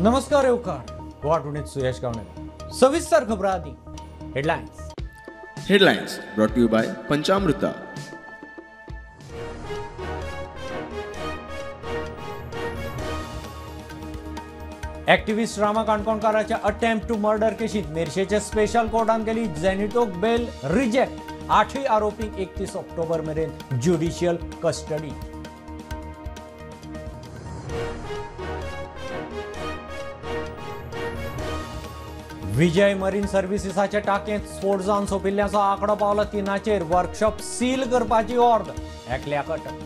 नमस्कार येवकार गोवा टुडेंत सुयश गावणेकर. सविस्तर खबरां आदी headlines. Headlines brought to you by Panchamruta. Activist Rama काणकोणकाराच्या attempt to murder केशीत मेरशेचे स्पेशल कोर्टान केली जेनिटोक बेल रिजेक्ट. 8 आरोपींक 31 ऑक्टोबर मेरेन ज्युडिशियल कस्टडी. विजय मरीन सर्व्हिसेसाच्या टाकेंत स्फोट जावन सोंपिल्ल्याचो आंकडो पावला 3चेर. वर्कशॉप सील करपाची ऑर्द, एकल्याक अटक.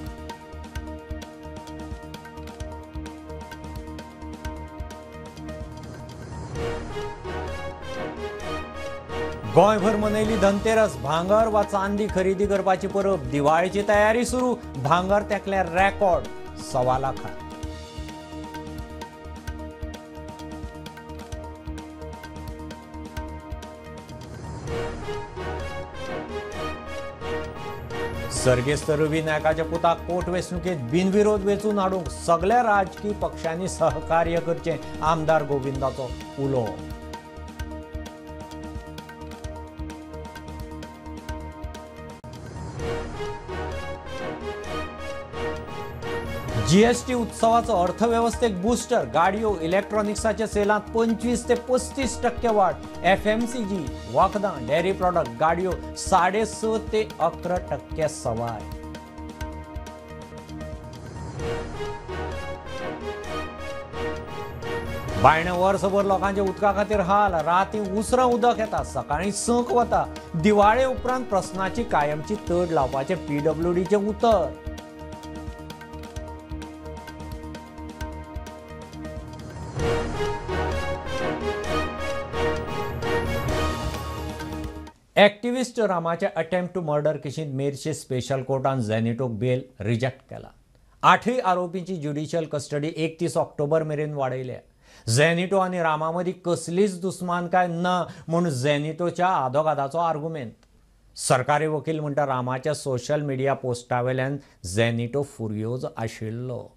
गोंयभर मनयली धनतेरस. भांगर वा चांदी खरेदी करपाची परब. दिवाळेची तयारी सुरू. भांगर तेकल्या रेकॉर्ड 1.25 लाखां. सर्गेस्त रवी नायकाच्या पुताक कोर्ट वेंचणुकेंत बिनविरोध वेंचून हाडूंक सगल्या राजकी पक्षांनी सहकार्य करचें, आमदार गोविंदाचो उलो. जीएसटी उत्सवाचो अर्थवेवस्थेक बुस्टर. गाडयो, इलेक्ट्रॉनिक्साच्या सेलांत 25 ते 35% वाड. एफएमसीजी, वखदां, डेअरी प्रॉडक्ट, गाडयो 6.5 ते 11% सवाय. बायणें वर्सभर लोकांच्या उदका खातीर हाल. राती उसरां उदक येता, सकाळीं 6 वता. दिवाळे उपरांत प्रस्नाची कायमची तड लावपाचें पीडब्ल्यूडीचें उतर. एक्टिविस्ट रामाच्या अटेम्प्ट टू मर्डर केशींत मेरशे स्पेशल कोर्टान जेनिटोक बेल रिजेक्ट केला. 8 आरोपींची ज्युडिशियल कस्टडी 31 ऑक्टोबर मेरेन वाडयल्या. जेनिटो आनी रामा मदीं कसलीच दुस्मानकाय ना म्हूण जेनिटोच्या आदोगादाचो आर्गुमेंत. सरकारी वकील म्हणटा रामाच्या सोशल मिडिया पोस्टावेल्यान जेनिटो फुर्योज आशिल्लो.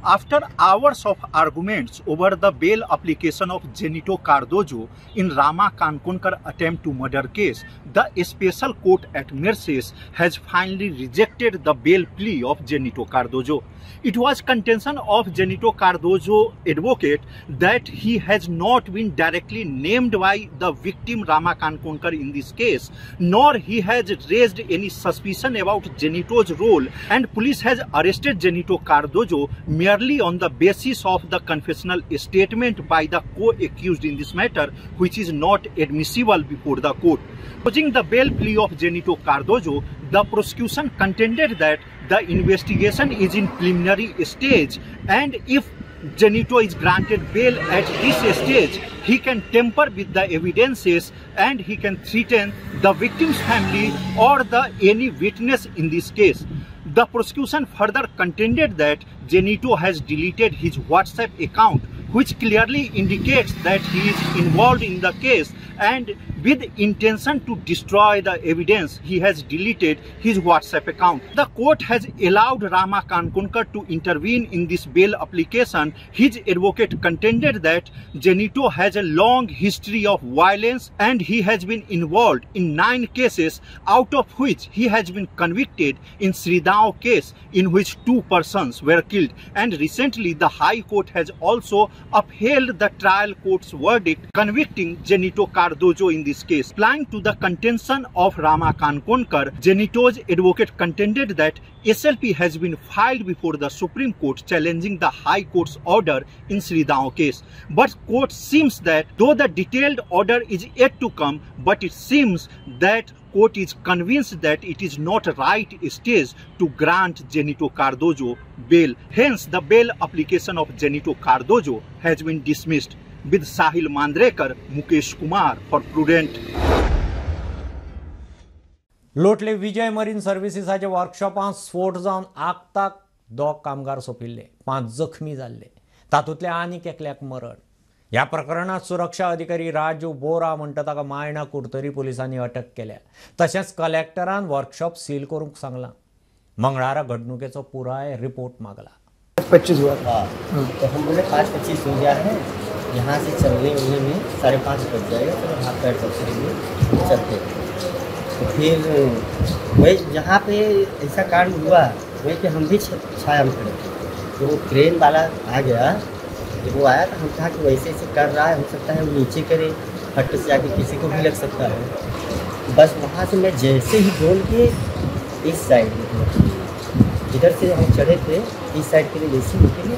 After hours of arguments over the bail application of Zenito Cardozo in Rama Kankonkar attempt to murder case, the special court at Merces has finally rejected the bail plea of Zenito Cardozo. It was contention of Zenito Cardozo advocate that he has not been directly named by the victim Rama Kankonkar in this case, nor he has raised any suspicion about Zenito's role, and police has arrested Zenito Cardozo merely on the basis of the confessional statement by the co-accused in this matter, which is not admissible before the court. Opposing the bail plea of Zenito Cardozo, the prosecution contended that the investigation is in preliminary stage, and if Zenito is granted bail at this stage, he can tamper with the evidences and he can threaten the victim's family or the any witness in this case. The prosecution further contended that Zenito has deleted his WhatsApp account, which clearly indicates that he is involved in the case, and with intention to destroy the evidence, he has deleted his WhatsApp account. The court has allowed Rama Kankonkar to intervene in this bail application. His advocate contended that Zenito has a long history of violence and he has been involved in 9 cases, out of which he has been convicted in Sridao case, in which 2 persons were killed. And recently the High Court has also upheld the trial court's verdict convicting Zenito Cardozo in this case. Applying to the contention of Rama Kankonkar, Zenito's advocate contended that SLP has been filed before the Supreme Court challenging the High Court's order in Sridao case. But court seems that though the detailed order is yet to come, but it seems that court is convinced that it is not right stage to grant Zenito Cardozo bail. Hence, the bail application of Zenito Cardozo has been dismissed. With Sahil Mandrekar, Mukesh Kumar for Prudent. Lotli Vijay marine सर्व्हिसेसाच्या वर्कशॉपांत स्फोट जावन आगताक 2 कामगार सोंपिल्ले, 5 जखमी जाल्ले, तातूंतल्या आनीक एकल्याक मरण. ह्या प्रकरणात सुरक्षा अधिकारी राजू बोरा म्हणटा ताका मायणा कुडतरी पुलिसांनी अटक केल्या. तशेंच कलेक्टरान वर्कशॉप सील करूंक सांगलां. मंगळारा घडणुकेचो पुराय रिपोर्ट मागला. 25 हुआ था, तो हम बोले 5:25 हो गया है, यहाँ से चलने उलने में 5:30 बज जाएगा, चलो हाथ पैर सबसे लिए चलते। तो फिर वही जहाँ पे ऐसा कांड हुआ वहीं पे हम भी छाया में खड़े थे। तो वो क्रेन वाला आ गया, जब वो आया तो हम कहा कि वैसे ऐसे कर रहा है, हो सकता है वो नीचे करे, फट से जाके किसी को भी लग सकता है। बस वहाँ से मैं जैसे ही बोल के इस साइड में जिधर से हम चढ़े थे इस साइड के लिए जैसे निकले,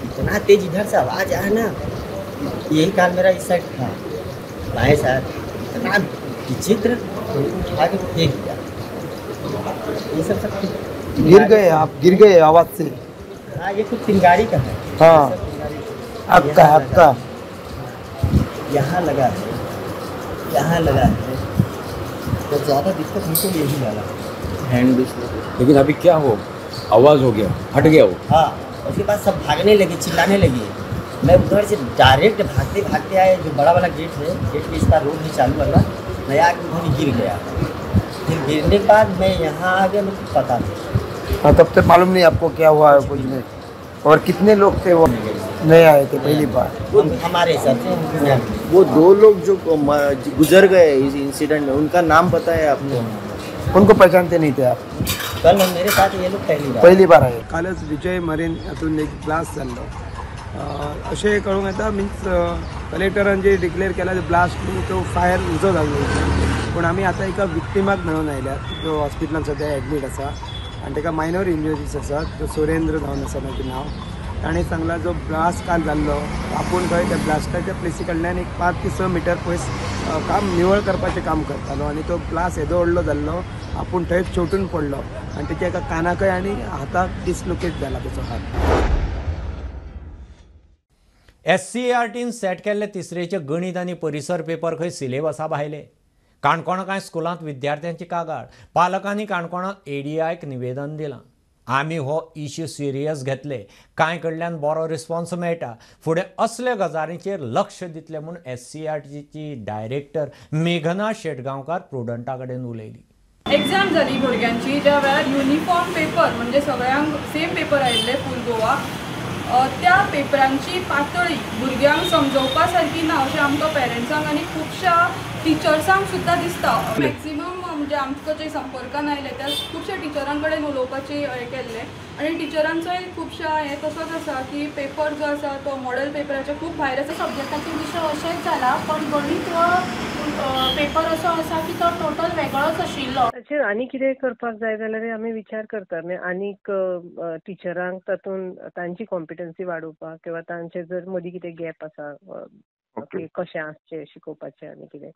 इतना तेज इधर से आवाज़ आया ना, यही कान मेरा इस साइड था, बाएँ साइड, इतना विचित्र उठा के फेंक दिया। ये सब सब गिर गए आप, गिर गए आवाज़ से। हाँ, ये कुछ चिंगारी का है। हाँ, आपका आपका यहाँ लगा है, यहाँ लगा है, तो ज़्यादा दिक्कत हमको यही वाला हैंड भी। लेकिन अभी क्या हो, आवाज़ हो गया, फट गया वो। हाँ, उसके बाद सब भागने लगे, चिल्लाने लगे। मैं उधर से डायरेक्ट भागते भागते आए, जो बड़ा वाला गेट है, गेट के इस पार रोड भी चालू वाला, मैं आके उधर गिर गया। फिर गिरने के बाद मैं यहाँ आ गया, मुझे पता नहीं। हाँ, तब तक मालूम नहीं आपको क्या हुआ है कुछ नहीं। और कितने लोग थे वो नए आए थे पहली बार? हमारे हिसाब से वो 2 लोग जो गुजर गए इस इंसिडेंट में, उनका नाम पता है आपको? उनको पहचानते नहीं थे आप? कल मेरे साथ ये लोग पहली बार आए। कालच विजय मरीन हातून एक ब्लास्ट जाल्लो। अशें कळूंक येता मिन्स कलेक्टरान जे डिक्लेअर केला ब्लास्ट न्हू तो फायर उजो जाल्लो, पूण आमी आतां एका विक्टिमाक मेळून आयल्यात जो हॉस्पिटलान सद्या एडमीट आसा आनी ताका मायनर इंजरीज आसात, जो सुरेंद्र जावन आसा ताचें नांव। ताणें सांगलां जो ब्लास्ट काल जाल्लो आपूण थंय त्या ब्लास्टाच्या प्लेसी कडल्यान एक 5 ते 6 मिटर पयस काम निवळ करपाचें काम करतालो आनी तो ब्लास्ट येदो व्हडलो जाल्लो आपूण थंय छोटून पडलो आनी तेच्या एका कानाकय आनी हाताक डिसलोकेट जाला तेचो हात। एससीईआरटीन सेट केल्ले तिसरेचे गणित आनी परिसर पेपर खंय सिलेबसा भायले। काणकोण कांय स्कुलांत विद्यार्थ्यांची कागाळ, पालकांनी काणकोणांत एडीआयक निवेदन दिलां। आमी हो इश्यू सिरियस घेतले, कांय कडल्यान बरो रिस्पॉन्स मेळटा, फुडें असल्या गजालींचेर लक्ष दितले म्हूण एससीईआरटीची डायरेक्टर मेघना शेटगांवकार प्रुडंटा कडेन उलयली। एग्जाम जाली भुरग्यांची, ज्या वेळार युनिफॉर्म पेपर म्हणजे सगळ्यांक सेम पेपर आयिल्ले फूल गोवा, त्या पेपरांची पातळी भुरग्यांक समजोवपा सारकी ना अशें आमकां पेरंट्सांक आनी खुबश्या टिचर्सांक सुद्दां दिसता। मॅक्सिमम म्हणजे आमकां जे संपर्कान आयले त्या खुबश्या टिचरां कडेन उलोवपाचें हें केल्लें आनी टिचरांचोय खुबश्या हें तसोच आसा की पेपर जो आसा तो मॉडल पेपराच्या खूब भायर आसा। सब्जेक्टाचे विशय अशेंच जाला, पण गणीत हो पेपर असो आसा की तो टोटल वेगळोच आशिल्लो। ताचेर आनी कितें करपाक जाय जाल्यार आमी विचार करता, म्हणजे आनीक टिचरांक तातूंत तांची कॉम्पिटन्सी वाडोवपाक किंवा तांचे जर मदीं कितें गॅप आसा कशें आसचें शिकोवपाचें आनी कितें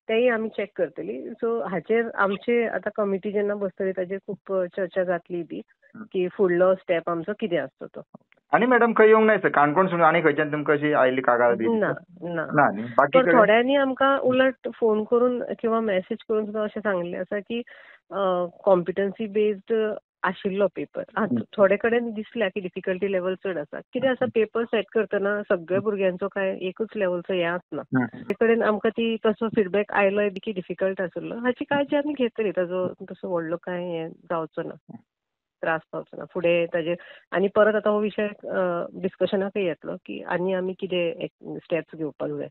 तेंय आमी चॅक करतली। सो हाचेर आमचे आतां कमिटी जेन्ना बसतली ताचेर खूब चर्चा जातली बी की फुडलो स्टेप आमचो कितें आसतो तो। आनी मॅडम खंय येवंक नाय सर काणकोण सून आनी खंयच्यान तुमकां अशी आयिल्ली कागाळ बी? ना ना, पण थोड्यांनी आमकां उलट फोन करून किंवा मॅसेज करून सुद्दां अशें सांगिल्लें आसा की कॉम्पिटन्सी बेस्ड आशिल्लो पेपर। थोडे कडेन दिसल्या की डिफिकल्टी लेवल चड आसा। कितें आसा पेपर सेट करतना सगळ्या भुरग्यांचो काय एकूच लेवलचो हें आसना, ते कडेन आमकां ती तसो फिडबॅक आयलोय बी की डिफिकल्ट आशिल्लो, हाची काळजी आमी घेतली, ताजो तसो व्हडलो कांय हें जावचो ना, त्रास जावचो ना फुडें ताजेर। आनी परत आतां हो विशय डिस्कशनाकय येतलो की आनी आमी कितें स्टेप्स घेवपाक जाय,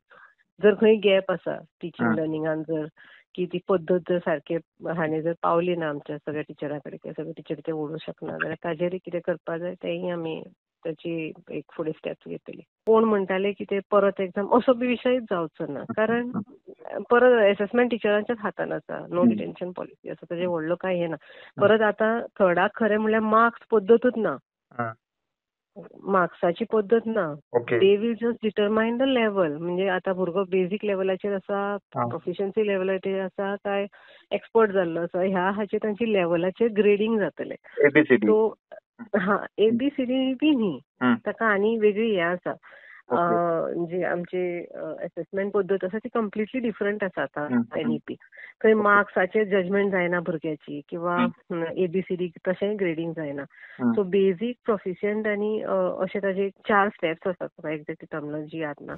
जर खंय गॅप आसा टिचींग लर्निंगान, जर की ती पद्दत जर सारके हाणें जर पावली ना आमच्या सगळ्या टिचरां कडेन किंवा सगळे टिचर ते ओडूंक शकना जाल्यार ताजेरय कितें करपाक जाय तेंय आमी ताची एक फुडें स्टेप्स घेतली। कोण म्हणटाले की ते परत एक्झाम असो बी विशयच जावचो ना, कारण परत एसेसमेंट टिचरांच्याच हातान आसा, नो डिटेन्शन पॉलिसी आसा, ताजें व्हडलो कांय हें ना। परत आतां थर्डाक खरें म्हणल्यार मार्क्स पद्दतूच ना, मार्क्साची पद्दत ना, they will just determine the level. म्हणजे आतां भुरगो बेजीक लेवलाचेर आसा, प्रोफिशन्सी लेवलाचेर आसा काय एक्सपर्ट जाल्लो आसा, ह्या हाचेर तांची लेवलाचेर ग्रेडींग जातलें। सो हा एबीसीडी बी न्ही, ताका आनी वेगळी हें आसा, जी आमची एसेसमेंट पद्दत आसा ती कंप्लिटली डिफरंट आसा आतां एनईपी। थंय मार्क्साचेर जजमेंट जायना भुरग्याची किंवा एबीसीडी तशेंय ग्रेडींग जायना। सो बेजीक, प्रोफिशियंट आनी अशे ताजे 4 स्टेप्स आसात, म्हाका एक्झॅक्टली टर्मिनोलॉजी याद ना।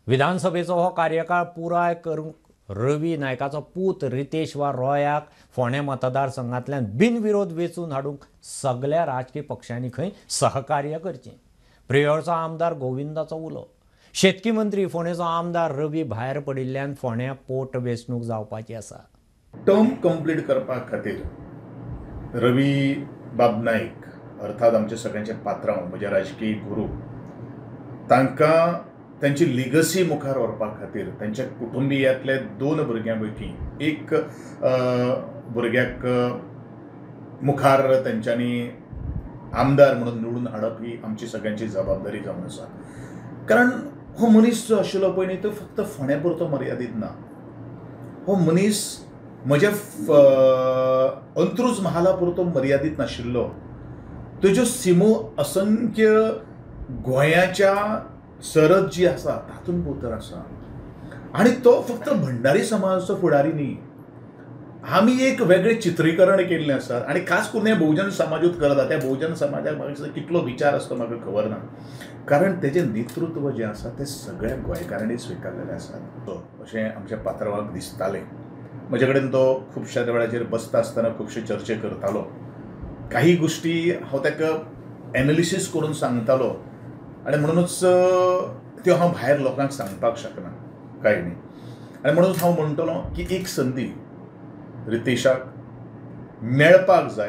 विधानसभेचो हो कार्यकाळ पुराय करूंक रवी नायकाचो पूत रितेश वा रॉयाक फोंडें मतदारसंघांतल्यान बिनविरोध वेंचून हाडूंक सगल्या राजकीय पक्षांनी खंय सहकार्य करचें। प्रियोळचो आमदार गोविंदाचो उलो. शेतकी मंत्री फोंडेचो आमदार रवी भायर पडिल्ल्यान फोंड्या पोट वेंचणूक जावपाची आसा. टर्म कंप्लीट करपा खातीर रवी बाब नाईक अर्थात आमचे सगळ्यांचे पात्रांव, म्हजे राजकीय गुरू, तांकां तांची लिगसी मुखार व्हरपा खातीर तांच्या कुटुंबियांतले 2 भुरग्यां पैकी एक भुरग्याक मुखार तांच्यांनी आमदार म्हणून निवडून हाडप ही आमची सगळ्यांची जबाबदारी जावन आसा. कारण हो मनीस जो आशिल्लो पळय न्ही तो फक्त फोंड्या पुरतो मर्यादीत ना. हो मनीस म्हज्या अंत्रुज महाला पुरतो मर्यादीत नाशिल्लो. तेज्यो सिमो असंख्य गोंयाच्या सरद जी आसा तातूंत भितर आसा आनी तो फक्त भंडारी समाजाचो फुडारी न्ही. आमी एक वेगळें चित्रीकरण केल्लें आसा आनी खास करून हें बहुजन समाजूच करता. त्या बहुजन समाजाक म्हाका कितलो विचार आसता म्हाका खबर ना, कारण तेजें नेतृत्व जें आसा तें सगळ्या गोंयकारांनी स्विकारलेलें आसा अशें आमच्या पात्रावाक दिसतालें. म्हजे कडेन तो खुबश्या वेळाचेर बसता आसतना खुबशे चर्चे करतालो. काही गोश्टी हांव ताका एनालिसीस करून सांगतालो आनी म्हणूनच त्यो हांव भायर लोकांक सांगपाक शकना काय न्ही. आनी म्हणूनच हांव म्हणटलो की एक संदी रितेशाक मेळपाक जाय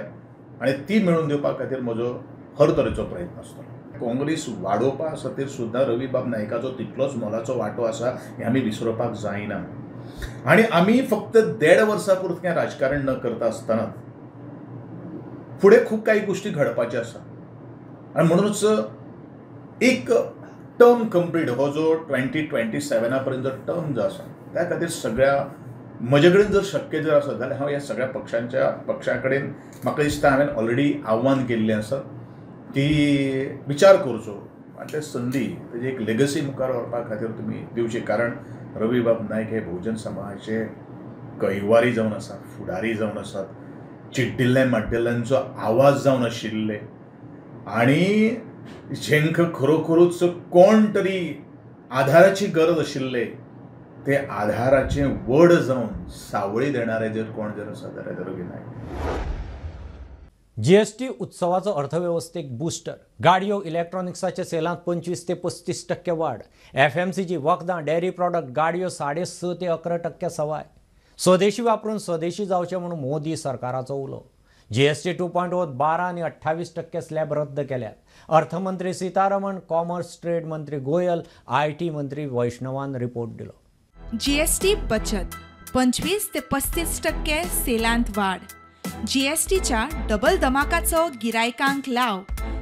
आनी ती मेळून दिवपा खातीर म्हजो हर तरेचो प्रयत्न आसतलो. काँग्रेस वाडोवपा खातीर सुद्दां रवी बाब नायकाचो तितलोच मोलाचो वांटो आसा हें आमी विसरपाक जायना. आनी आमी फक्त 1.5 वर्सां पुरतें राजकारण न करता आसतना फुडें खूब काही गोश्टी घडपाच्यो आसा आनी म्हणूनच एक टर्म कंप्लीट हो जो 2027 पर्यंत टर्म जो आसा त्या खातीर सगळ्या म्हजे कडेन जर शक्य जर आसत जाल्यार हांव ह्या सगळ्या पक्षा कडेन म्हाका दिसता हांवें ऑलरेडी आव्हान केल्लें आसा की विचार करचो आनी ते संदी तेजी एक लेगसी मुखार व्हरपा खातीर तुमी दिवची. कारण रवी बाब नायक हे बहुजन समाजाचे कैवारी जावन आसात, फुडारी जावन आसात, चिड्डिल्ले माड्डिल्ल्यांचो आवाज जावन आशिल्ले आनी जेंकां खरोखरूच कोण तरी आधाराची गरज आशिल्ले ते आधाराचे वड जावन सावळी देणारे जर कोण जर आसा जाल्यार रवी नायक. जीएसटी उत्सवाचो अर्थवेवस्थेक बुस्टर. गाडयो इलेक्ट्रॉनिक्साच्या सेलांत 25 ते 35% वाड. एफएमसीजी वखदां डेअरी प्रॉडक्ट गाडयो 6.5 ते 11% सवाय. स्वदेशी वापरून स्वदेशी जावचें म्हणून मोदी सरकाराचो उलो. जीएसटी 2.0 12 आनी 28% स्लॅब रद्द केल्यात. अर्थमंत्री सीतारमण, कॉमर्स ट्रेड मंत्री गोयल, IT मंत्री वैष्णवान रिपोर्ट दिलो. जीएसटी बचत 25 ते 35% सेलांत वाड. जीएसटीच्या डबल धमाकाचो गिरायकांक लाव.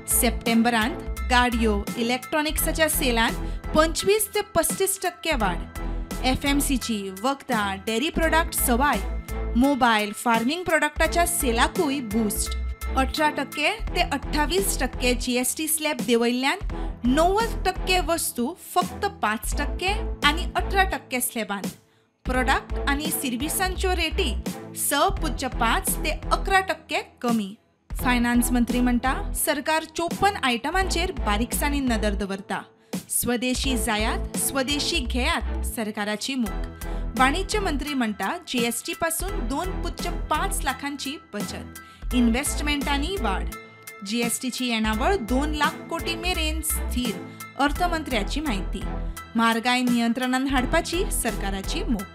सप्टेंबरांत गाडयो इलेक्ट्रॉनिक्साच्या सेलांत 25 ते 35% वाड. एफएमसीजी वखदां डेअरी प्रोडक्ट सवाय. मोबायल फार्मिंग प्रोडक्टाच्या सेलाकूय बूस्ट. 18% ते 28% जीएसटी स्लॅब देंवयल्ल्यान 90% वस्तू फक्त 5% आनी 18% स्लॅबांत. प्रोडक्ट आनी सिर्विसांच्यो रेटी 6.5 ते 11% कमी. फायनान्स मंत्री म्हणटा सरकार 54 आयटमांचेर बारीकसाणीन नदर दवरता. स्वदेशी जायात, स्वदेशी घेयात सरकाराची मोख. वाणिज्य मंत्री म्हणटा जीएसटी पासून 2.5 लाखांची बचत, इन्व्हेस्टमेंटांनी वाड. जीएसटीची येणावळ 2 लाख कोटी मेरेन स्थिर, अर्थमंत्र्याची म्हायती. म्हारगाय नियंत्रणान हाडपाची सरकाराची मोख.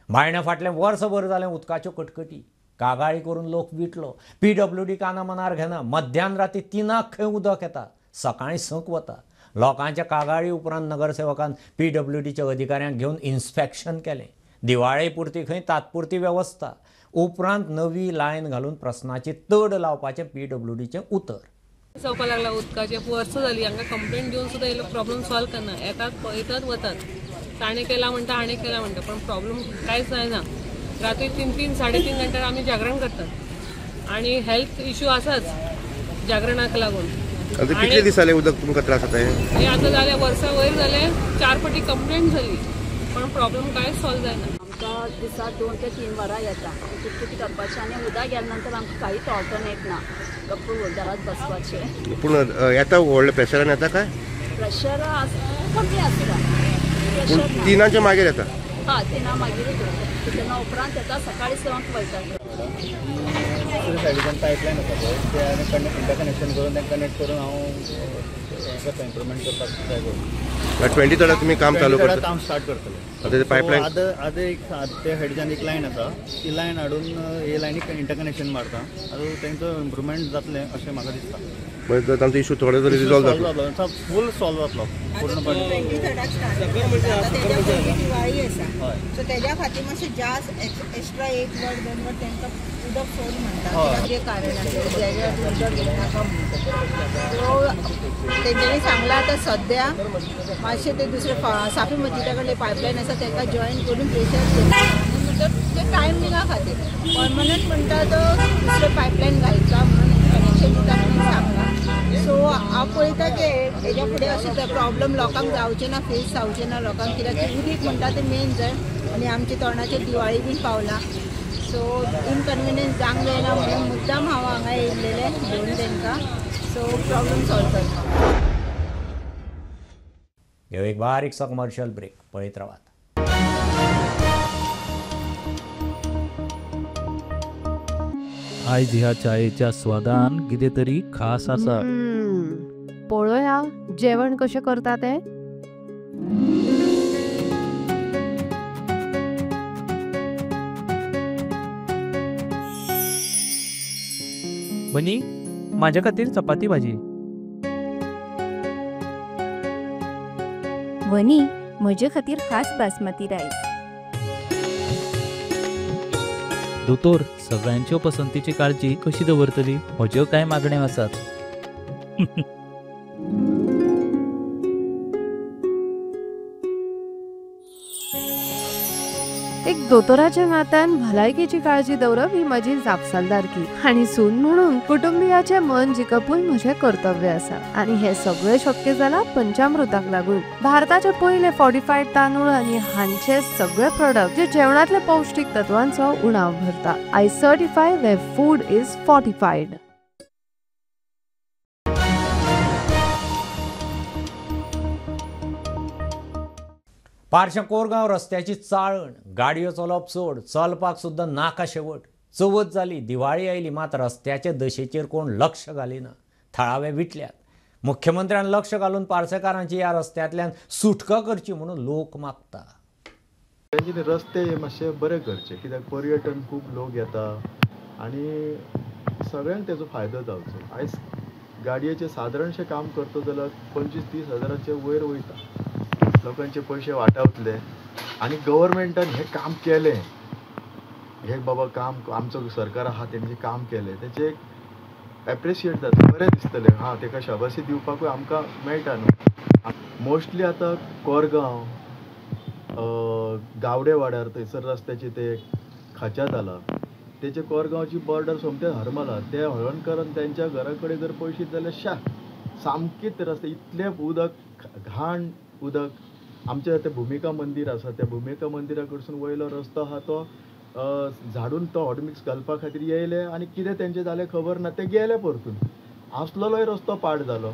बायणा फाटलें वर्सभर जालें उदकाच्यो कटकटी. कागाळी करून लोक विटलो. पीडब्ल्यूडी काना मनार घेना. मध्यान राती 3 खंय उदक येता, सकाळीं 6 वता. लोकांच्या कागाळी उपरांत नगरसेवकान पीडब्ल्यूडीच्या अधिकाऱ्यांक घेवन इन्स्पेक्शन केलें. दिवाळे पुरती खंय तात्पुरती वेवस्था. उपरांत नवी लायन घालून प्रस्नाची तड लावपाचें पीडब्ल्यूडीचें उतर. जावपाक लागला उदकाचें वर्सां जाली हांकां कंप्लेंट दिवन सुद्दां हे लोक प्रॉब्लम सॉल्व करना. येतात पळयतात वतात, ताणें केला म्हणटा हाणें केला म्हणटा, पण प्रॉब्लम कांयच जायना. राती 3-3 3.5 घंट्यार आमी जागरण करतात आनी हेल्थ इश्यू आसाच जागरणाक लागून. कितले दीस जाले उदक तुमकां त्रास जाता? हे आतां जालें वर्सां वयर जालें, 4 फावटी कंप्लेंट जाली पण प्रॉब्लम कांयच सॉल्व जायना. आमकां दिसाक 2 ते 3 वरां येता कुटकुटी करपाचें आनी उदक गेल्या नंतर आमकां कांयच ऑल्टरनेट ना, गप्प घरांत बसपाचें. पूण येता व्हडलें प्रेशरान येता काय? प्रेशर कमी आसता. पूण 3च्या मागीर येता? हय, 3 मागीर येता. तेन्ना उपरांत येता, सकाळीं 7 वयता. दुसरे सायडीच्यान पायपलायन आसा पळय ते आनी इंटरकनेक्शन करून तें कनेक्ट करून हांव हें करता, इम्प्रुवमेंट करपाक ट्राय करता. 23 तुमी काम चालू करता? काम स्टार्ट करतले. आतां पायपलायन आतां एक त्या सायडीच्यान एक लायन आसा, ती लायन हाडून हे लायनीक इंटरकनेक्शन मारता. आतां तेंचो इम्प्रुवमेंट जातलें अशें म्हाका दिसता. म्हणजे तांचो इशू थोडो तरी रिजॉल्व जातलो, फूल सॉल्व जातलो पूर्णपणे. दिवाळी आसा सो तेज्या खातीर मातशें जास्त एक्स्ट्रा एक वर दोन वर तांकां उदक सोड म्हणटा, जें कारण आसा तेज्या उदक घेनाका म्हणटा. सो तेंच्यांनी सांगलां आतां सद्या मातशें ते दुसरे साफी मस्जिदा कडले पायपलायन आसा तांकां जॉयन करून प्रेशर करता म्हणटा, ते टायमिंगा खातीर परमनंट म्हणटा तो दुसरे पायपलायन घालता म्हणून कनेक्शन दिता म्हणून सांगलां. सो हांव पळयता की हेज्या फुडें अशें प्रॉब्लम लोकांक जावचें ना, फेस जावचें ना लोकांक, कित्याक की उदीक म्हणटा तें मेन जाय आनी आमच्या तोंडाचेर दिवाळी बीन पावला. सो इनकन्विनियन्स जावंक जायना म्हणून मुद्दाम हांव हांगा येयलेलें घेवन तांकां, सो प्रॉब्लम सॉल्व करपाक. घेऊ एक बारीकसो कमर्शियल ब्रेक, पळयत रावात. आयज ह्या चायेच्या स्वादान कितें तरी खास आसा. पळोवया जेवण कशें करता तें. बनी, माझ्या खातीर चपाती भाजी. वनी, म्हजे खातीर खास बासमती रायस. दोतोर, सगळ्यांच्यो पसंतीची काळजी कशी दवरतली? म्हज्यो कांय मागण्यो आसात. एक दोतोराच्या नात्यान भलायकेची काळजी दवरप ही म्हजी जापसालदारकी आनी सून म्हणून कुटुंबियाचें मन जिखपूय म्हजें कर्तव्य आसा आनी हें सगळें शक्य जालां पंचामृताक लागून. भारताचे पयले फॉर्टिफायड तांदूळ आनी हांचे सगळे प्रोडक्ट जे जेवणांतले पौश्टीक तत्वांचो उणाव भरता. I certify where food is fortified. Parcem Korgaon रस्त्याची चाळण, गाडयो चलोवप चड, चलपाक सुद्दां नाका शेवट. चवथ जाली, दिवाळी आयली, मात रस्त्याचे दशेचेर कोण लक्ष घालिना. थळावे विटल्यात. मुख्यमंत्र्यान लक्ष घालून पार्सेकारांची ह्या रस्त्यांतल्यान सुटका करची म्हणून लोक मागता. तेंचे रस्ते मातशे बरे करचे, कित्याक पर्यटन खूब लोक येता आनी सगळ्यांक तेजो फायदो जावचो. आयज गाडयेचें सादारणशें काम करता जाल्यार 25-30 हजाराचे वयर वयता, लोकांचे पयशे वाटावतले. आनी गव्हर्मेंटान हें काम केलें, हें बाबा काम आमचो सरकार आहा तेंचें काम केलें, तेचें एक एप्रिशिएट जाता, बरें दिसतलें. हां, तेका शाबासी दिवपाकूय आमकां मेळटा न्हू. मोस्टली आतां कोरगांव, गावडे वाड्यार थंयसर रस्त्याचे ते खाच्या जाला, तेचे कोरगांवची बॉर्डर सोमतें हरमला, ते हळणकरान तेंच्या घरा कडेन जर पळयशीत जाल्यार शा सामकीच रस्ते इतलें उदक, घाण उदक. आमचें तें भुमिका मंदीर आसा, त्या भुमिका मंदिरा कडसून वयलो रस्तो आहा तो झाडून तो हॉटमिक्स घालपा खातीर येयले आनी कितें तेंचें जालें खबर ना, ते गेले परतून. आसलेलोय रस्तो पाड जालो,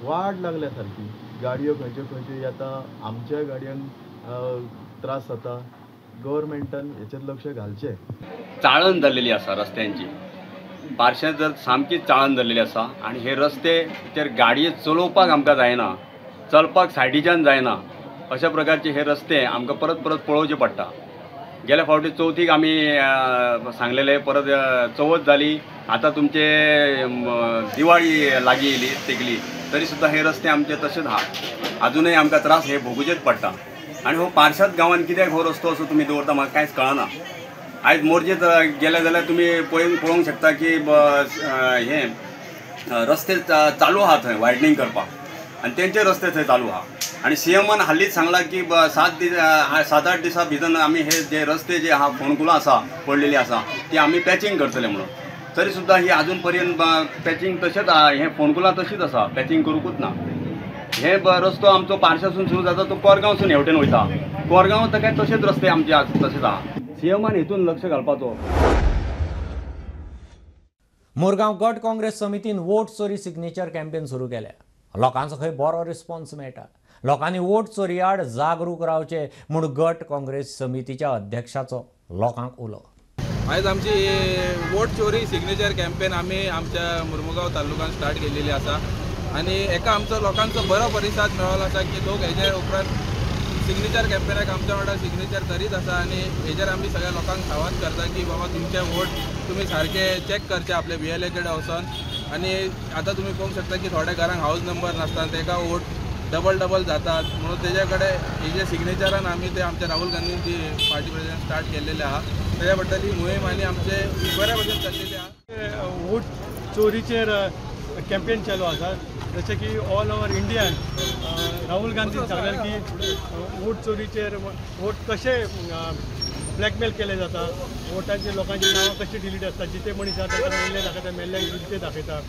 वाड लागल्या सारकी. गाडयो खंयच्यो खंयच्यो येता, आमच्या गाडयांक त्रास जाता. गव्हर्मेंटान हेचेर लक्ष घालचें. चाळण जाल्लेली आसा रस्त्यांची, पार्शें जर सामकी चाळण जाल्लेली आसा आनी हे रस्तेचेर गाडयो चलोवपाक आमकां जायना, चलपाक सायडीच्यान जायना, अशा प्रकारचे हे रस्ते आमकां परत परत पळोवचे पडटा. गेल्या फावटी चवथीक आमी सांगलेले, परत चवथ जाली, आतां तुमचे दिवाळी लागीं येयली तेकली, तरी सुद्दां हे रस्ते आमचे तशेंच आहा, आजुनूय आमकां त्रास हे भोगुचेच पडटा. आनी हो पार्शाद गांवांत कित्याक हो रस्तो असो तुमी दवरता म्हाका कांयच कळना. आयज मोरजेत गेले जाल्यार तुमी पळोवंक शकता की हे रस्ते चालू आहा थंय वायडनींग करपाक आनी तेंचे रस्ते थंय चालू आहा. आनी सीएमान हालींच सांगलां की 7-8 दिसां भितर आमी हे जे रस्ते जे आहा फोंडकुलां आसा पडलेली आसा ती आमी पॅचिंग करतले म्हणून, तरी सुद्दां ही आजून पर्यंत पॅचिंग तशेंच हे फोंडकुलां तशीच आसा, पॅचिंग करूंकूच ना. हे रस्तो आमचो पार्शासून सुरू जाता तो कोरगांवसून हेवटेन वयता, कोरगांव तर काय तशेंच रस्ते आमचे आज तशेंच आहा. सीएमान हितून लक्ष घालपाचो. मुरगांव गट काँग्रेस समितीन वोट चोरी सिग्नेचर कॅम्पेन सुरू केल्या. लोकांचो खंय बरो रिस्पॉन्स मेळटा. लोकांनी वोट चोरी आड जागरूक रावचे म्हूण गट काँग्रेस समितीच्या अध्यक्षाचो लोकांक उलो. आयज आमची वोट चोरी सिग्नेचर कॅम्पेन आमी आमच्या मुर्मुगांव तालुक्यान स्टार्ट केलेली आसा आनी एका आमचो लोकांचो बरो परिसाद मेळ्ळो आसा की लोक हेजे उपरांत सिग्नेचर कॅम्पेनाक आमच्या वांगडा सिग्नेचर करीत आसा आनी हेजेर आमी सगळ्या लोकांक सावध करता की बाबा तुमचे वोट तुमी सारके चॅक करचे आपले BLA कडेन वचोन. आनी आतां तुमी पळोवंक शकता की थोड्या घरांक हावज नंबर नासता, तेका वोट डबल डबल जातात, म्हणून तेज्या कडेन हेजे सिग्नेचरान आमी ते आमच्या राहुल गांधींची पार्टी प्रेसिडेंट स्टार्ट केल्लेले आहा, तेज्या बद्दल ही मोहीम आनी आमचे बऱ्या भशेन चल्लेली आहा. वोट चोरीचेर कॅम्पेन चालू आसा, जशें की ऑल ओवर इंडियान राहुल गांधीन सांगलें की वोट चोरीचेर वोट कशे ब्लॅकमेल केले जाता, वोटांचे लोकांची नांवां कशी डिलीट आसता, जिते मनीस आसा ताका मेल्ले दाखयता, मेल्ल्यांक जिते दाखयता.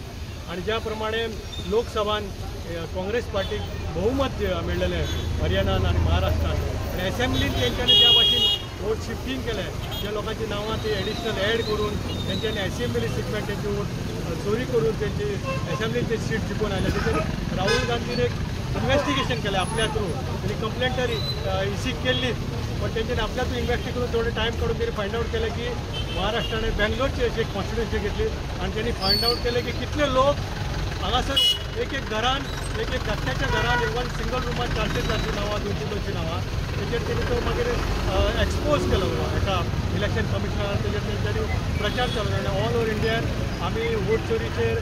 आनी ज्या प्रमाणे लोकसभान काँग्रेस पार्टीक बहुमत मेळ्ळेलें हरियाणान आनी महाराष्ट्रान, आनी एसेंब्लीन तेंच्यांनी ज्या भाशेन वोट शिफ्टींग केलें, ज्या लोकांची नांवां ती एडिशनल एड करून तेंच्यांनी एसेंब्ली सीटमेंट तेंची वोट चोरी करून तेंची एसेंब्लीन ते सीट जिखून आयल्या. तेचेर राहुल गांधीन एक इन्वेस्टिगेशन केलें आपल्या थ्रू, तेणी कंप्लेंट तर इसीक केल्ली, पण तेंच्यांनी आपल्या थ्रू इन्वेस्टिगेट करून थोडे टायम काडून तेणी फायंड आवट केलें की महाराष्ट्रान बेंगलोरची अशी एक कॉन्स्टिट्युएन्सी घेतली आनी तेणी फायंड आवट केलें की कितले लोक हांगासर एक एक घरान, एक एक धाकट्याच्या घरान इवन सिंगल रुमान 400-400 नांवां, 200-200 नांवां, तेचेर तेणी तो मागीर एक्सपोज केलो एका इलेक्शन कमिशनरान. तेजेर तेंच्यांनी प्रचार चालू आनी ऑल ओवर इंडियान आमी वोट चोरीचेर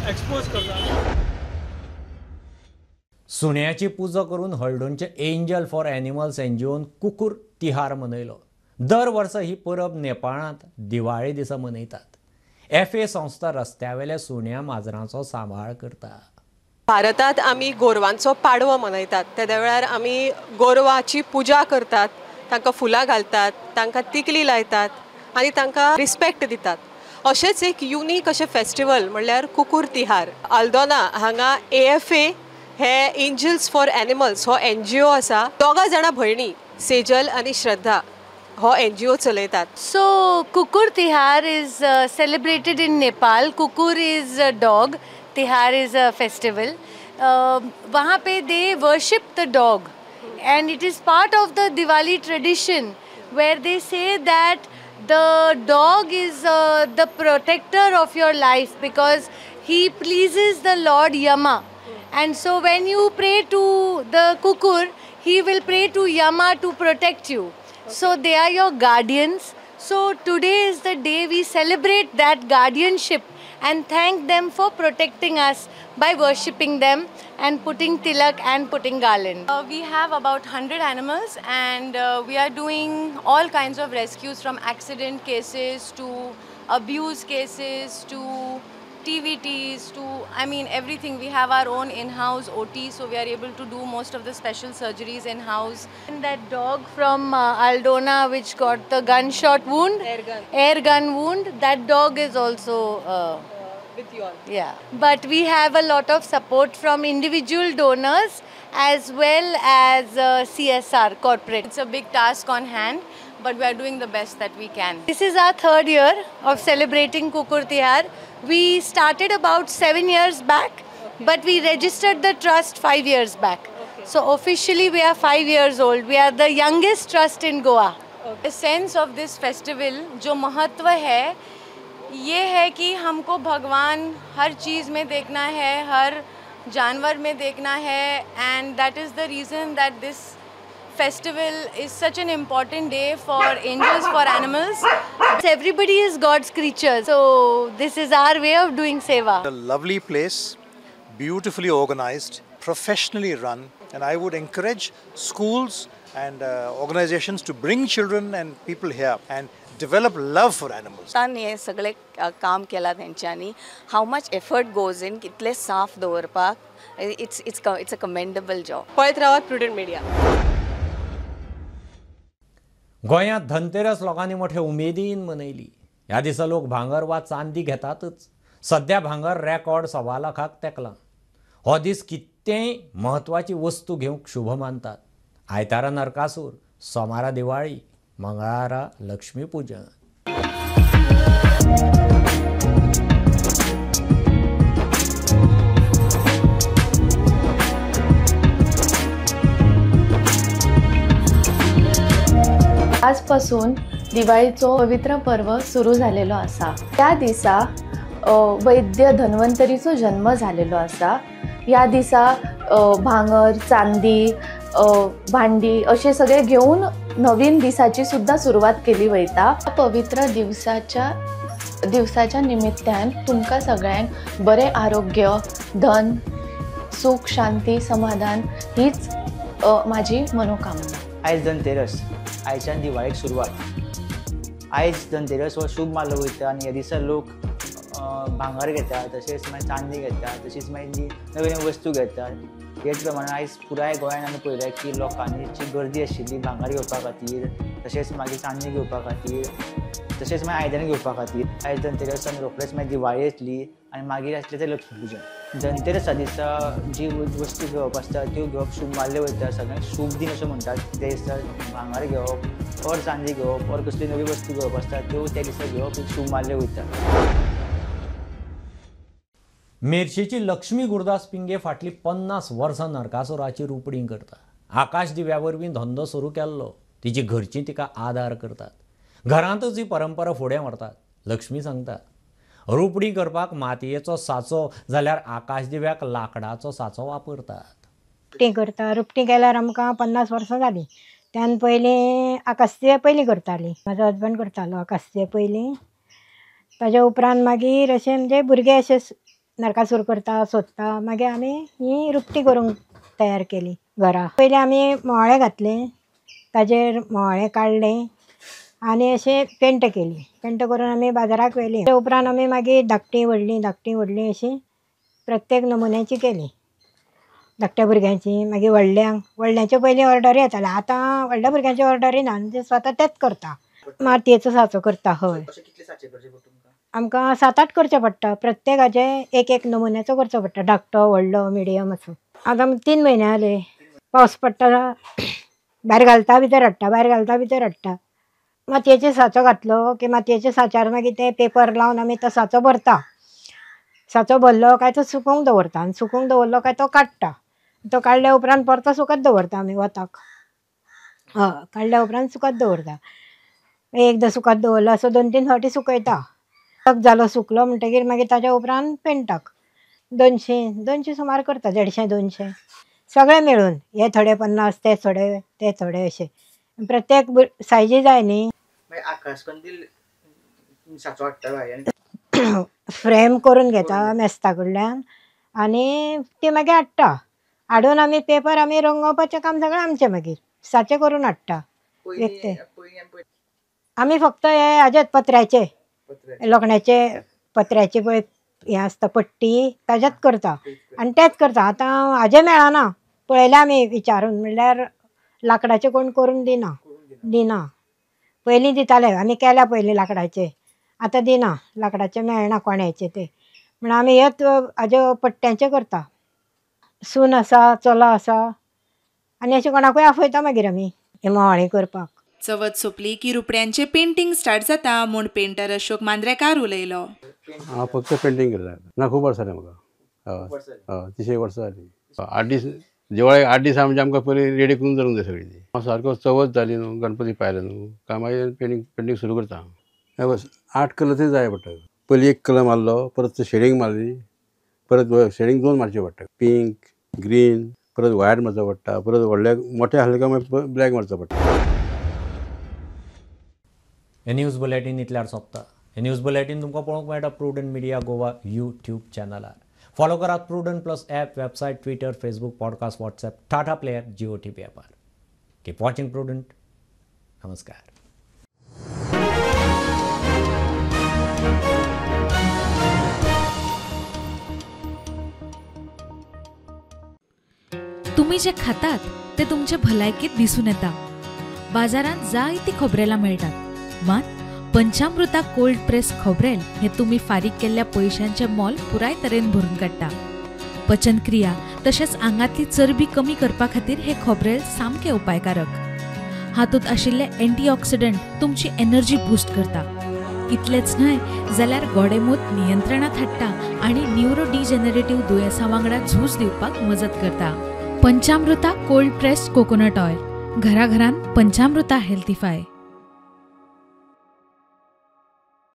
एक्सपोज करता. सुण्याची पुजा करून हळदोणचे एंजल फॉर एनिमल्स एनजीओन कुकूर तिहार मनयलो. दर वर्सा ही परब नेपाळांत दिवाळे दिसा मनयतात. FA संस्था रस्त्यावेल्या सुण्या माजरांचो सांबाळ करता. भारतांत आमी गोरवांचो पाडवो मनयतात, तेद्या वेळार आमी गोरवाची पुजा करतात, तांकां फुलां घालतात, तांकां तिकली लायतात आनी तांकां रिस्पेक्ट दितात. अशेंच एक युनीक अशें फेस्टिवल म्हणल्यार कुकूर तिहार. आल्दोना हांगा AFA हे एंजल्स फॉर एनिमल्स हो NGO आसा. दोगां जाणां भयणी सेजल आनी श्रद्धा हो NGO चलयतात. So Kukur Tihar is celebrated in Nepal. Kukur is a dog, Tihar is a festival. वहाँ pay they worship the dog and it is part of the Diwali tradition where they say that the dog is the protector of your life because he pleases the Lord Yama. And so when you pray to the Kukur, he will pray to Yama to protect you. So they are your guardians. So today is the day we celebrate that guardianship and thank them for protecting us by worshipping them and putting tilak and putting garland. We have about 100 animals and we are doing all kinds of rescues, from accident cases to abuse cases to TVTs to, I mean, everything. We have our own in-house OT, so we are able to do most of the special surgeries in-house. And that dog from Aldona which got the gunshot wound, air gun wound, that dog is also with you all. Yeah, but we have a lot of support from individual donors as well as CSR, corporate. It's a big task on hand, but we are doing the best that we can. This is our third year of celebrating Kukur Tihar. We started about 7 years back, but we registered the trust 5 years back. Okay. So officially we are 5 years old. We are the youngest trust in Goa. Okay. The sense of this festival, जो महत्व है, ये है कि हमको भगवान हर चीज़ में देखना है, हर जानवर में देखना है, and that is the reason that this festival is such an important day for angels, for animals. Everybody is God's creature, so this is our way of doing seva. A lovely place, beautifully organized, professionally run, and I would encourage schools and organizations to bring children and people here and develop love for animals. हे सगळे काम केला तेंच्यांनी, how much effort goes in, कितले साफ दवरपाक, it's a commendable job. पळयत रावात प्रुडंट मीडिया. गोंयांत धनतेरस लोकांनी मोठे उमेदीन मनयली. ह्या दिसा लोक भांगर वा चांदी घेतातच. सद्या भांगर रेकॉर्ड 1.25 लाखाक तेंकलां. हो दीस कितेंय म्हत्वाची वस्तू घेवंक शुभ मानतात. आयतारा नरकासूर, सोमारा दिवाळी, मंगळारा लक्ष्मीपूजन. आजपासून दिवाळीचो पवित्र पर्व सुरू झालेलो आसा. त्या दिसा वैद्य धन्वंतरीचो जन्म झालेलो आसा. ह्या दिसा भांगर, चांदी, भांडी अशे सगळे घेवन नवीन दिसाची सुद्धा सुरवात केली वयता. पवित्र दिवसाच्या निमित्तान तुमकां सगळ्यांक बरें आरोग्य, धन, सुख, शांती, समाधान हीच माझी मनोकामना. आयज धनतेरस, आयच्यान दिवाळेक सुरवात. आयज धनतेरस हो शुभ मानलो वयता आनी ह्या दिसा लोक भांगर घेतात, तशेंच मागीर चांदी घेतात, तशीच मागीर नवी नवी वस्तू घेतात. हेच प्रमाणे आयज पुराय गोंयान आमी पळयलें की लोकांनी जी गर्दी आशिल्ली भांगर घेवपा खातीर, तशेंच मागीर चांदी घेवपा खातीर, तशेंच मागीर आयदनां घेवपा खातीर. आयज धनतेरस आनी रोखडेच मागीर दिवाळी येतली आनी मागीर आसलें तें लक्ष्मीपुजन. धनतेरसा दिसा जी वस्तू घेवप आसता त्यो घेवप शुभ मानलें वयता. सगळ्यांक शुभ दीन अशें म्हणटात. त्या दिसा भांगर घेवप ओर चांदी घेवप ओर कसली नवी वस्तू घेवप आसता त्यो त्या दिसा घेवप एक शुभ मानलें वयता. मेरशेची लक्ष्मी गुरदास पिंगे फाटली 50 वर्सां नरकासुराची रुपडीं करता. आकाश दिव्या वरवीं धंदो सुरू केल्लो. तिची घरचीं तिका आदार करतात. घरांतच ही परंपरा फुडें व्हरतात. लक्ष्मी सांगता, रुपडीं करपाक मातयेचो साचो जाल्यार आकाश दिव्याक लाकडाचो साचो वापरतात. रुपटीं करता. रुपटीं केल्यार आमकां 50 वर्सां जालीं. त्यान पयलीं आकाश दिवे पयलीं करतालीं. म्हाजो हजबंड करतालो आकाश दिवे पयलीं. ताज्या उपरांत मागीर अशें म्हणजे भुरगे अशे नरकासूर करता सोदता, मागीर आमी ही रुपटी करूंक तयार केली घरा. पयलीं आमी मोवाळे घातले, ताजेर मोवाळे काडले आनी अशें पेंट केली. पेंट करून आमी बाजाराक व्हेली. त्या उपरांत आमी मागीर धाकटी व्हडली धाकटी व्हडली अशी प्रत्येक नमुन्याची केली. धाकट्या भुरग्यांची, मागीर व्हडल्यांक, व्हडल्यांच्यो पयलीं ऑर्डरी येताल्यो. आतां व्हडल्या भुरग्यांच्यो ऑर्डरी ना, ते स्वता तेच करता. मातयेचो साचो करता. हय, आमकां 7-8 करचें पडटा. प्रत्येकाचे एक एक नमुन्याचो करचो पडटा, धाकटो, व्हडलो, मिडियम असो. आतां 3 म्हयने जाले पावस पडटा, भायर घालता भितर हाडटा, भायर घालता भितर हाडटा. मातयेचे साचो घातलो की मातयेच्या साच्यार मागीर ते पेपर लावन आमी तो साचो भरता. साचो भरलो काय तो सुकोवंक दवरता आनी सुकोवंक दवरलो काय तो काडटा. तो काडल्या उपरांत परतो सुकत दवरता आमी वताक. हय, काडल्या उपरांत सुकत दवरता. एकदां सुकत दवरलो असो 2-3 फावटी सुकयता. जालो सुकलो म्हणटगीर मागीर ताज्या उपरांत पेंटाक 200 सुमार करता, 150-200 सगळे मेळून. हे थोडे 50, ते थोडे, ते थोडे, अशे प्रत्येक सायजी जाय न्ही. फ्रेम करून घेता मेस्ता कडल्यान आनी ती मागीर हाडटा. हाडून आमी पेपर आमी रंगोवपाचें काम सगळें आमचें, मागीर साचे करून हाडटा विकते. आमी फक्त हे हाजेच पत्र्याचे, लोखणाचे पत्र्याचे पळय हें आसता पट्टी, ताजेच करता आनी तेच करता. आतां हाजें मेळना, पळयलें आमी विचारून, म्हणल्यार लाकडाचे कोण करून दिना दिना. पयलीं दिताले आमी, केल्या पयलीं लाकडाचे, आतां दिना, लाकडाचे मेळना कोण्याचे ते. म्हण आमी हेच हाजे पट्ट्यांचे करता. सून आसा, चलो आसा आनी अशें कोणाकूय आफयता मागीर आमी हे मोवाळी करपाक. चवथ सोंपली की रुपड्यांचें पेंटींग स्टार्ट जाता म्हूण पेंटर अशोक मांद्रेकार उलयलो. हांव फक्त पेंटींग करता ना, खूब वर्सां जालीं म्हाका. हय, 30 वर्सां जालीं. 8 दीस दिवाळेक 8 दीस म्हणजे आमकां पयलीं रेडी करून दवरूंक जाय सगळी ती. हांव सारको चवथ जाली न्हू, गणपती पायलो न्हू काय मागीर पेंटींग सुरू करता. बस 8 कलर तरी जाय पडटा. पयलीं एक कलर मारलो, परत शेडींग मारली, परत शेडींग 2 मारचें पडटा, पिंक, ग्रीन, परत वायट मारचो पडटा, परत व्हडले मोठे आसले काय मागीर ब्लॅक मारचो पडटा. हे न्यूज बुलेटीन इतल्यार सोंपता. हे न्यूज बुलेटीन तुमकां पळोवंक मेळटा प्रुडंट मिडिया गोवा यूट्यूब चॅनलार. फॉलो करात Prudent plus app, website, Twitter, Facebook, podcast, WhatsApp, Tata player, Jio TV ॲपार. Keep watching prudent. नमस्कार. तुम्ही जे खातात ते तुमचे भलायकेत दिसून येता. बाजारांत जायती खोबरेलां मेळटात, मात पंचामृता कोल्ड प्रेस खोबरेल हे तुम्ही फारीक केल्ल्या पयशांचे मोल पुराय तरेन भरून काडटा. पचनक्रिया तशेंच आंगांतली चरबी कमी करपा खातीर हे खोबरेल सामकें उपायकारक. हातूंत आशिल्ले एंटीऑक्सिडंट तुमची एनर्जी बूस्ट करता. इतलेंच न्हय जाल्यार गोडेमूत नियंत्रणांत हाडटा आनी न्युरोडिजनरेटिव्ह दुयेंसां वांगडा झूज दिवपाक मजत करता. Panchamrita cold pressed coconut oil, घराघरांत पंचामृता हेल्थीफाय.